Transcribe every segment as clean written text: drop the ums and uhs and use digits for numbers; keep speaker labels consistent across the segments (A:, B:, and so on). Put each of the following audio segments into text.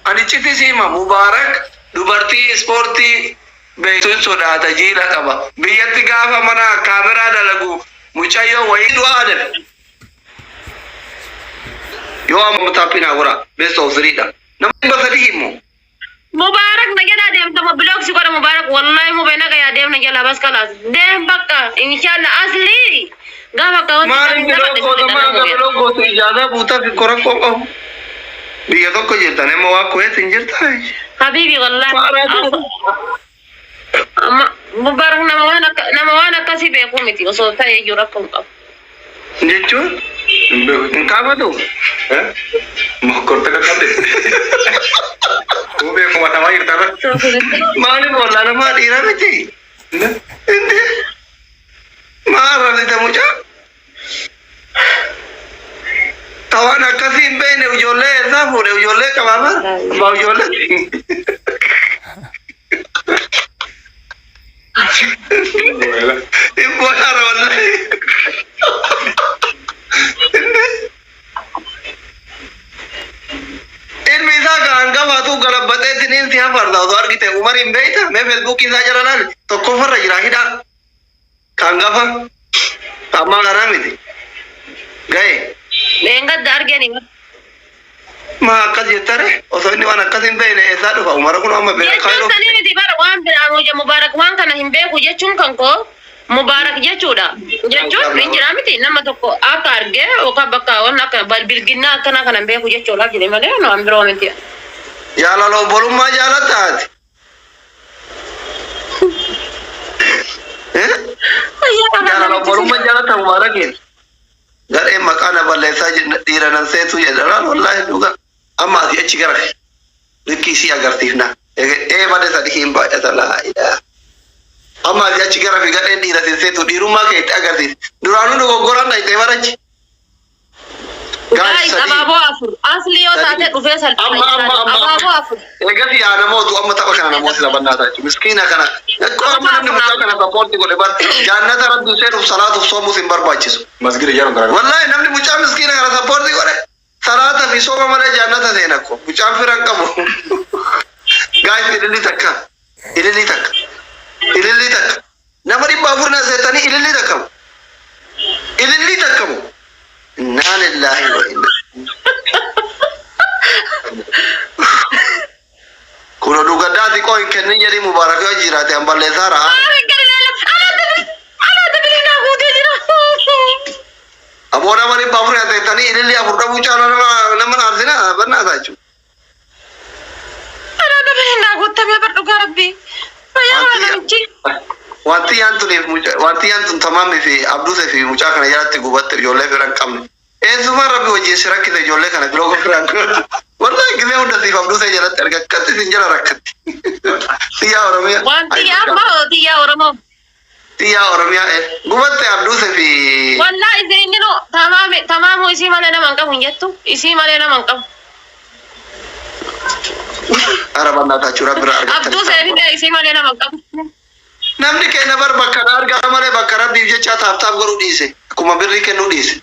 A: Ani iccitii si hima Mubaarak dubartii ispoortii beektu hin sodaata jiila qaba. Biyyatti gaafa mana kaameraa dalagu mucayyoo wayii du'aa jedhe. Yoo amma taappii naa godhaa best of three dha. Nama 300 immoo.
B: Mubarak na jalaa deemta mo block si godha Mubarak wallahi mube nagaya deem na jalaa bas kalaas deem bakka inshallah asli gaafa akka wanti
A: Maal
B: kan
A: inni
B: taphadhe
A: loogoo
B: sirri
A: nama
B: dhala
A: akka
B: mube.
A: loogootu ijaazaa buutaa fi korakkoo qabu. Biyya tokko jirtan amma waa Kuweet hin jirtan.
B: Habibi wallahi
A: Faaraa ta'e.
B: amma Mubarak nama waan akka nama waan akkasii beekuu miti osoo ta'e iyyuu rakkoo hin qabu.
A: Jechuun
C: Hin beeku.
A: hin kaafatu.
C: Eh? Mokkorte qaqqabde. Tuu beekuma tamaa jirta irra.
A: Maaliif wallaalamaa dhiira miti? Inni maal rafita mucaa? Tawaan akkasii hin beekne ijoollee eessaa fuudhe ijoollee qabaa bara? Abbaa ijoollee. Hin bohaara wallahi. Ilmi isaa ka hangafaatu galabbaxee tiniin si hafarta osoo argite Umar hin beekta mee feesbuukii isaa jala laali tokkoffarra jira hidhaa ka hangafa ka ammaa kanaa miti gahe
B: Dheengadda argeni.
A: Maa akkas jettare osoo inni waan akkas hin beekne eessaa dhufa Umar kun amma beeka
B: Jechuun
A: kaayiroo
B: sanii miti bara waan biraa muja Mubaarak waan kana hin beeku jechuun kan koo Mubaarak jechuudha. Jechuun hin jiraa miti nama tokko akka argee yookaan bakka waan akka bilginnaa akkanaa kana hin beeku jechuudhaaf jedhe malee waan biroo miti.
A: Jaalala obbolummaa jaalatta ati. Eh? Jaalala obbolummaa jaalatta Mubaarakiin. Gadheen maqaa na balleessaa jenna dhiira nan seetuu jedha laal wallaahi dhuga amma asii achi gara likkii isii agarsiifna ee malee sadi hin baay'ata laa ilaa amma asii achi gara fi gadheen dhiira sin seetu dhiirummaa kee itti agarsiisi duraanuu dogoggoraan dhayxee barachi. Guys,
B: Guys,
A: sadii.
B: abaaboo afur. Asli yoo taate
A: Sadii.
B: dhufee salphina
A: Amma amma
B: isaanii.
A: amma
B: Abaaboo
A: amma.
B: afur.
A: Eegas yaa namootu amma tapha kana namooti taphannaa ta'a. Miskiina kana. Akkoo amma
B: Abaaboo
A: namni
B: afur
A: mucaa kana sappoorti godhe bar jaannata rabbi seenuuf salaatuuf soomuus hin barbaachisu.
C: Masgida ijaaruun karaa.
A: Wallaahi namni mucaa miskiina kana sappoorti godhe salaata fi sooma malee jaannata seena ko. Mucaan fira hin qabu. Guys ililli takka. Ililli takka. Ililli takka. Nama 400 na seetanii ililli takka mo. Ililli takka mo. Innaa lillaahi wa inna. Kun oduu gaddaati qoo hin kennin jedhii Mubaarak yoo jiraate an balleessaa rahaa. Aboo nama 400 na seetanii ililli afur dhabuu caalaa nama nama aarsinaa bannaa isaa jechuudha.
B: Anaa dabalee naa guuttamee bar dhugaa rabbii. Fayyaa waa namichi.
A: Wanti yaan tuniif mucaa wanti yaan tun tamaamii fi abduuse fi mucaa kana jalatti gubatte ijoollee fira hin qabne. Eessumaa rabbi wajjin si rakkise ijoollee kana biroo firaan wallahi gisee hunda siif abduusee jalatti arga akkatti isin jala rakkatti. Tiyyaa Oromiyaa.
B: Waan tiyyaa ammaa tiyyaa Oromoo.
A: Tiyyaa Oromiyaa eh. Gubatte abduuse fi
B: Wallaa isin inni nu tamaami tamaamuu isii malee nama hin qabu hin jettu isii malee nama hin qabu.
A: Ara bannaataachuu rabbi irraa argattanii.
B: Abduu seefillee isii malee nama hin qabu.
A: Namni keenya bar bakka na argaa malee bakka rabbiif jecha taaf taaf godhuu dhiise. Akkuma birrii kennuu dhiise.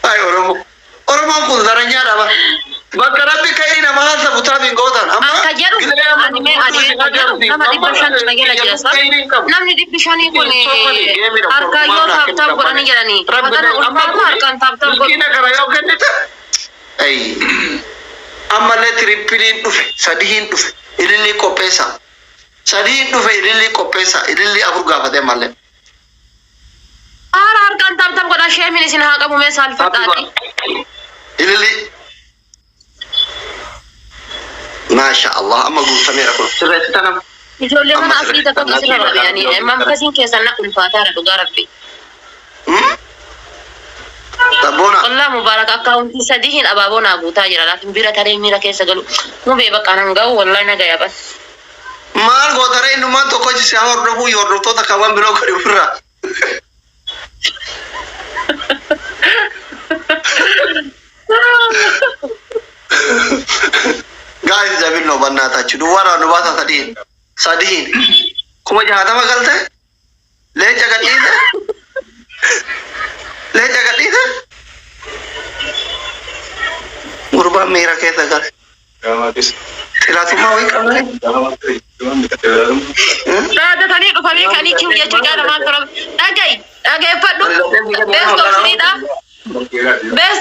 A: Ay Oromoo. Oromoon kun zaranyaadha bar. Bakka rabbi ka'ii nama hasabu taaf hin gootan. Amma
B: Akka jedhu
A: gilee amma
B: ani mee ani mee akka jedhu nama 500 na jala jira sa. Namni 500 kun harkaan yoo taap taap godhanii jedhanii. Magana ulfaata harkaan taap taap godhu.
A: Miskiina kana yoo kennite ay ammallee tirippiliin dhufe sadihiin dhufe ilillii qopheessa sadihiin dhufe ilillii qopheessa ilillii afur gaafate ammallee.
B: Haala harkaan taap taap godhaa sheemin isin haa qabu mee saalfadhaati.
A: Ilillii. Maasha Allah amma guutameera kun sirreessita nama.
B: Ijoollee
A: Amma
B: mana asii takka
A: sirreessita
B: asirra rabi'anii manfasiin keessan na ulfaataadha dhugaa rabbi.
A: Sabboona.
B: Wallah Mubarak akkaawuntii sadii hin abaaboo naa guutaa jira laakiin bira taree miira keessa galu mubee bakka nan ga'u wallahi na gaya bas.
A: Maal gootaree innumaan tokko si haa hordofuu hordoftoota kaawwan biroo godhi ofirraa. Guys jabin no bannaatachu duwwaarraa nu baasa sadiin sadiin 60,000 galte leenca gadhiise leenca gadhiise. Gurbaan miira keessa gale. Xilaatummaa wayii qabna.
B: Dhaadatanii dhufanii kanii kiw jechuu caala maal tura. Dhaga'i dhageeffadhu. Best of threedha. Best